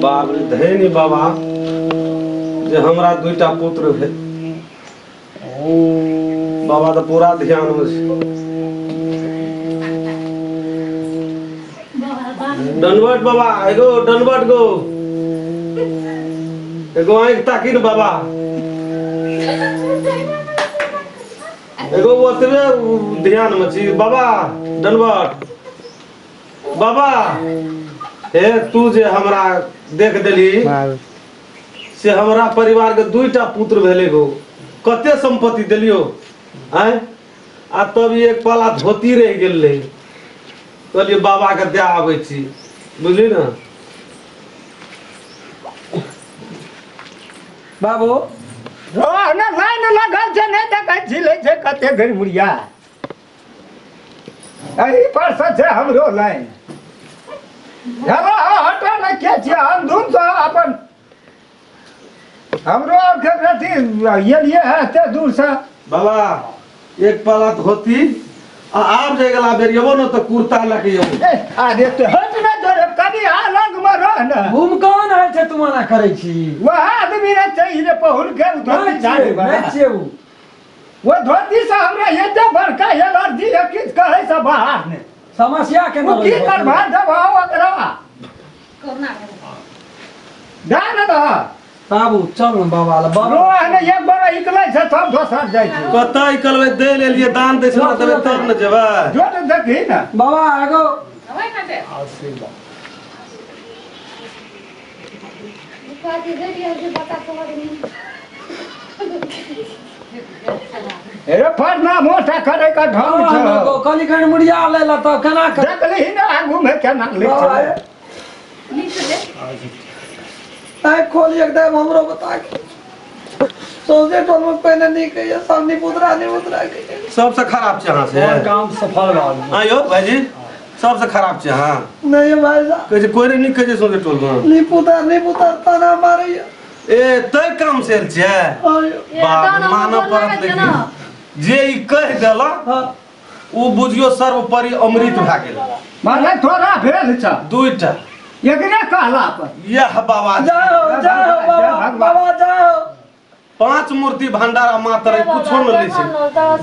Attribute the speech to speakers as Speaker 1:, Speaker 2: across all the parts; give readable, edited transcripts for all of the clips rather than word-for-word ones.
Speaker 1: बाप रे धन्य बाबा जे हमरा दुईटा पुत्र भेल। बाबा तो पूरा ध्यान में छै। दंडवत बाबा एगो दंडवत गो एगो आँख ताकी न बाबा एगो ओतबे ध्यान में छी बाबा दंडवत बाबा। हे तू जे हमरा देख देली से हमरा परिवार के दुईटा पुत्र भेले गो, कते संपत्ति देलियो आय आ तब एक पाला धोती रह गेल रहे, कहलिए बाबा के दे आबै छी बुझली ना
Speaker 2: बाबू।
Speaker 3: ना लाइन लगल छै नहि देखै छी लै छै कते घड़ी मुड़िया एहि पर से छै हमरो लाइन। हेलो हटो ने के छियै हम धुन से अपन हमरो आरके अथी एलियै है एते दूर से।
Speaker 1: बाबा एक पाला धोती आ आब जे गेला बेर एबो न त कुर्ता लऽ के एबो।
Speaker 3: अरे तो हट ना जोरे कनी आ लग में रह न।
Speaker 2: घूम कौन है छै तू मना करै छी?
Speaker 3: वह आदमी रे चाहिए रे पहुल के धोती झाड़ी वाला
Speaker 2: नहीं छियै उ।
Speaker 3: वो धोती से हमरा एते बड़का एलर्जी है किछ कहै से बाहर ने
Speaker 2: समस्या के
Speaker 3: न की करबा देबा ओकरा
Speaker 4: कोना
Speaker 3: दान द
Speaker 2: बाबू चल न बाबा ल बाबा
Speaker 3: रो ने एक बार इकलै छै तब दोसर जाइ छै।
Speaker 1: कतऽ इकलबै दे लेलियै दान दै छै न देबै तब न जेबै।
Speaker 3: जो ने देखी न
Speaker 2: बाबा एगो
Speaker 4: अबै ना दे
Speaker 5: आशीर्वाद
Speaker 4: उपाधि दे दिया जे बता सब आदमी।
Speaker 3: ए फरना मोटा करे का ढंग छै।
Speaker 2: कनी कनी मुड़िया ले ल त केना कर
Speaker 3: देखली न आगू में केना ले छै
Speaker 4: नीचे ले
Speaker 2: आइ खोली एकदम हमरो बता के सोचे टोल में पहिने नहीं कहिए सामने पुतरा नहीं पुतरा के
Speaker 1: सबसे खराब छै अहाँ से
Speaker 5: और काम सफल भऽ
Speaker 1: आयो भाईजी सबसे खराब छै अहाँ।
Speaker 2: नहीं भाई साहब
Speaker 1: कहै छै कोइ नहीं कहै छै सोचे टोल में
Speaker 2: नहीं पुतरा नहीं पुतरा ताना मारैया
Speaker 1: ए तै काम से आयल छियै बाप मानऽ पड़त। लेकिन जे ई कहि देलक ओ बुझियो सर्वोपरि अमृत भए गेल।
Speaker 3: माने थोड़ा भेल छ
Speaker 1: दुईटा
Speaker 3: एकरे कहला पर
Speaker 1: यह बाबा
Speaker 2: जाओ जाओ बाबा बाबा जाओ।
Speaker 1: पांच मूर्ति भंडारा मात्र कुछो न लै छै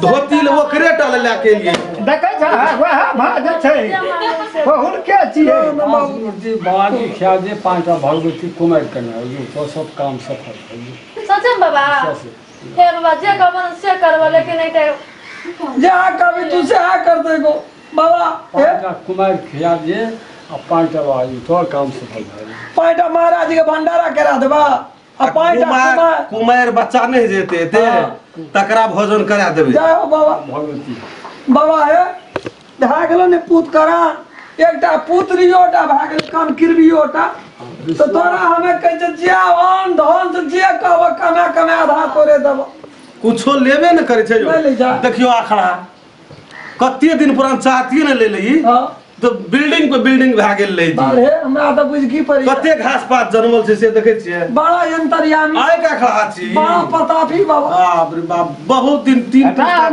Speaker 1: धोती ले ओकरे टा ले के लिए
Speaker 3: देखै छ वह भाज छै पहुल के छियै।
Speaker 5: मूर्ति बाबा जी खिया जे पांचटा भगवती कुमार कने तो सब काम सफल
Speaker 4: सच बाबा। हे बाबा जे कहबन से करबो लेकिन एते
Speaker 2: जे आ कभी तू से आ कर देगो बाबा।
Speaker 5: पांचटा कुमार खिया जे आ पांचटा बाबा जी तोर काम सफल भए
Speaker 2: पांचटा महाराज के भंडारा करा देबा आ पांचटा
Speaker 1: कुमार बच्चा नहीं जेते ते तकरा भोजन करा देबे।
Speaker 2: जय हो बाबा
Speaker 5: भगवती
Speaker 2: बाबा हे भए गेलो ने पूत करा एकटा पुत्रियोटा भए गेल कान किरबियोटा तो तोरा हमें कहै छै जे अन धन से जे कहब कमा कमा आधा तोरे देब
Speaker 1: कुछो लेबे न करै छै। देखियो आखड़ा कते दिन पुरान चाहतिए ने ले लई तो बिल्डिंग पे बिल्डिंग भए गेल रहे।
Speaker 2: अरे हमरा त बुझ की पड़ी
Speaker 1: कते घास पात जनमल छै से देखै छियै।
Speaker 2: बड़ा अंतर्यामी
Speaker 1: आइ का खड़ा छी
Speaker 2: बड़ा प्रतापी बाबा।
Speaker 1: बाप रे बाप बहुत दिन तीन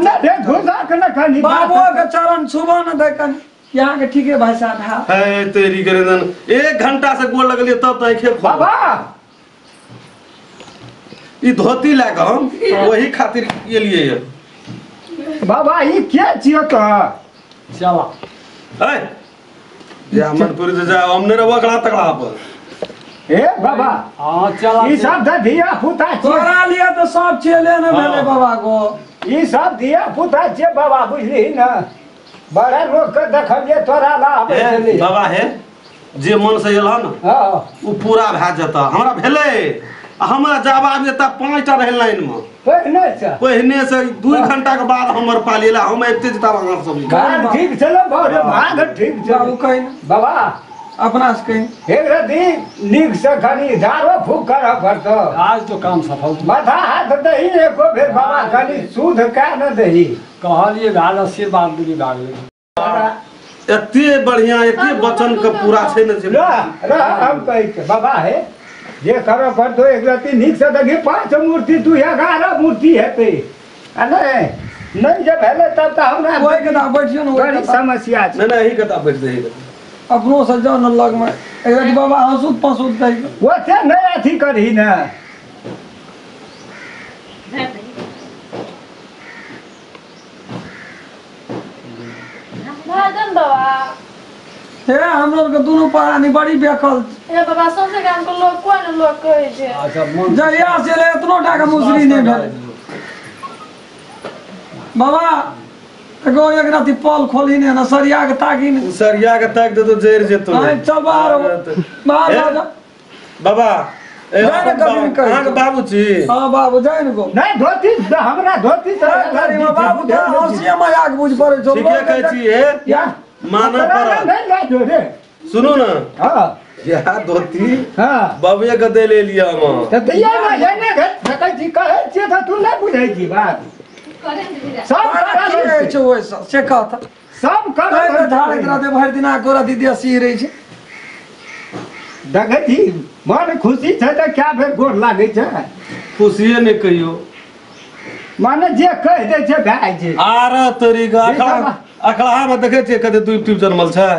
Speaker 3: ने धुसा के न कनी
Speaker 2: बाबो के चरण छुबो न दे कनी यहाँ के ठीके भाई साहब है।
Speaker 1: है तेरी गर्दन 1 घंटा से गोड़ लगलिए तब त आंखे खोल
Speaker 3: बाबा
Speaker 1: ई धोती लए के हम वही खातिर एलियै
Speaker 3: बाबा। ई के छियो त
Speaker 5: चला
Speaker 1: ए जा मनपुर से जा हम ने रहो तकड़ा पर
Speaker 3: ए बाबा
Speaker 5: हां चला
Speaker 3: ई सब त धिया पुता छियै
Speaker 2: तोरा लिए त सब चले न भेले बाबा को
Speaker 3: ई सब धिया पुता छियै बाबा बुझली न बड़ा लोग के देखलिए तोरा ला आबै छलै
Speaker 1: बाबा हे जे मन से एलह न
Speaker 3: हां
Speaker 1: उ पूरा भए जता हमरा भेलै हमरा जाबा जेता 5टा रहे लाइन में
Speaker 3: पहिने से
Speaker 1: पहिने से 2 घंटा के बाद हमर पाली एला हम आबिते जता अहाँ सब
Speaker 3: भाग ठीक छलो बड़े भाग ठीक छलो
Speaker 2: बाबू कहिन
Speaker 3: बाबा
Speaker 2: अपना से कहिन
Speaker 3: एक रति नीक से कनी झाड़ो फूक करऽ पड़तो
Speaker 5: आज तो काम सफल
Speaker 3: माथा हाथ दही एको बेर बाबा कनी शुद्ध कै न दही
Speaker 5: कहलिए भाल आशीर्वाद दिली भाग
Speaker 1: एते बढ़िया एते वचन के पूरा छै न जे
Speaker 3: रह हम कहै छै बाबा हे जे करऽ पड़तो एक रति नीक से देखी 5 मूर्ति 2 11 मूर्ति हेतै आ नहि नहि जे भेलै तब तऽ हमरा
Speaker 2: ओहि कता बैठियो न
Speaker 3: बड़ी समस्या छै।
Speaker 1: नहि नहि एही कता बैठ दही।
Speaker 2: अपनो से जाओ न लग में एक बाबा हंसूत पसूत दै
Speaker 3: ओते नहीं अथी करही ने
Speaker 4: भाजन बाबा
Speaker 2: हे हम लोग के दोनों प्राणी बड़ी बेकल
Speaker 4: हे बाबा सौंसे गाम के लोग कोई न लोग कहै छै।
Speaker 5: अच्छा मन
Speaker 2: जहिया से ले एतनो टा के मुसरी नहीं भेल बाबा एगो एक राति पल खोली ने न सरिया के ताकी ने
Speaker 1: सरिया के ताक दे तो जर जेतो।
Speaker 2: हां चल बाहर बाहर जा
Speaker 1: बाबा ए
Speaker 2: अहाँ
Speaker 1: के बाबू छी।
Speaker 2: हां बाबू जाय ने गो
Speaker 3: नहीं धोती हमरा धोती से
Speaker 2: बाबू त हंसिया मजाक बुझ पड़े छौ।
Speaker 1: ठीके कहै छी हे
Speaker 3: या
Speaker 1: माना पर
Speaker 3: नहीं ला जो रे
Speaker 1: सुनू ना।
Speaker 3: हां
Speaker 1: या धोती
Speaker 3: हां
Speaker 1: बाबूए के दे ले लिया हम
Speaker 3: त दैया ना ये ने घर सकै छी कहै छी त तू नहीं बुझै छी बात सब
Speaker 2: करै छै ओइसा से कहत
Speaker 3: सब करै
Speaker 2: झाड़ैत रहतै भरि दिना गोरा दीदी हँसी रहै छै।
Speaker 3: देखै छी मन खुशी छै त क्या बेर गोर लागै छै
Speaker 1: खुशिये नहि कहियो
Speaker 3: माने जे कहि दै छै भए छै।
Speaker 1: आर तोरी अखड़ा में देखै छियै कते दुइब तुइब जनमल छै।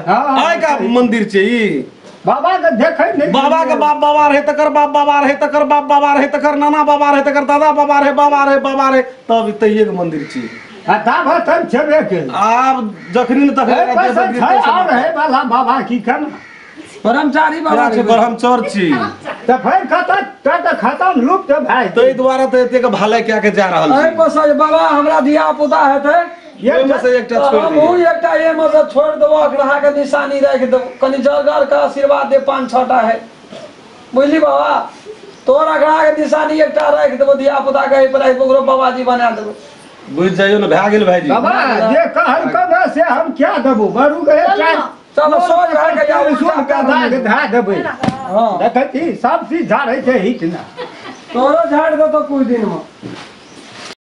Speaker 1: आइ का मंदिर छै ई
Speaker 3: बाबा के देखै नहीं
Speaker 1: बाबा के बाप बाबा रहे तकर बाप बाबा रहे तकर बाप बाबा रहे तकर नाना बाबा रहे तकर दादा बाबा रहे बाबा रहे बाबा रहे तब तैये के मंदिर छी।
Speaker 3: आ तब तब छेबे के
Speaker 1: आब जखनी न तखनी
Speaker 3: और है वाला बाबा की कन
Speaker 2: ब्रह्मचारी बाबा
Speaker 1: छै ब्रह्मचर्य छी
Speaker 3: त फेर खतम त खतम लुप्त भाई
Speaker 1: तै द्वारा त एतेक भाले क्या के जा रहल
Speaker 2: छै। एहि पर बाबा हमरा धिया पुता हेतै
Speaker 1: एहिमे से एकटा छोड़
Speaker 2: हमहूँ एकटा एहिमे से छोड़ देबो अखड़ा के निशानी राखि देबो कनि जलगर के आशीर्वाद दे 5-6 टा है बुझली बाबा तोर अखड़ा के निशानी एकटा राखि देबो धिया पुता के एहि पर राखि ओकरो बाबाजी बना देबो।
Speaker 1: बुझ जाइयो न भए गेल भाईजी
Speaker 3: बाबा जे कहल कब से हम क्या देबो बरू के
Speaker 2: चलो सोच भए के जाओ
Speaker 3: सुन के दाग धा देबै।
Speaker 2: हां
Speaker 3: देखै छी सब चीज झाड़ै छै हित ना
Speaker 2: तोरो झाड़ देतो कुछ दिन में।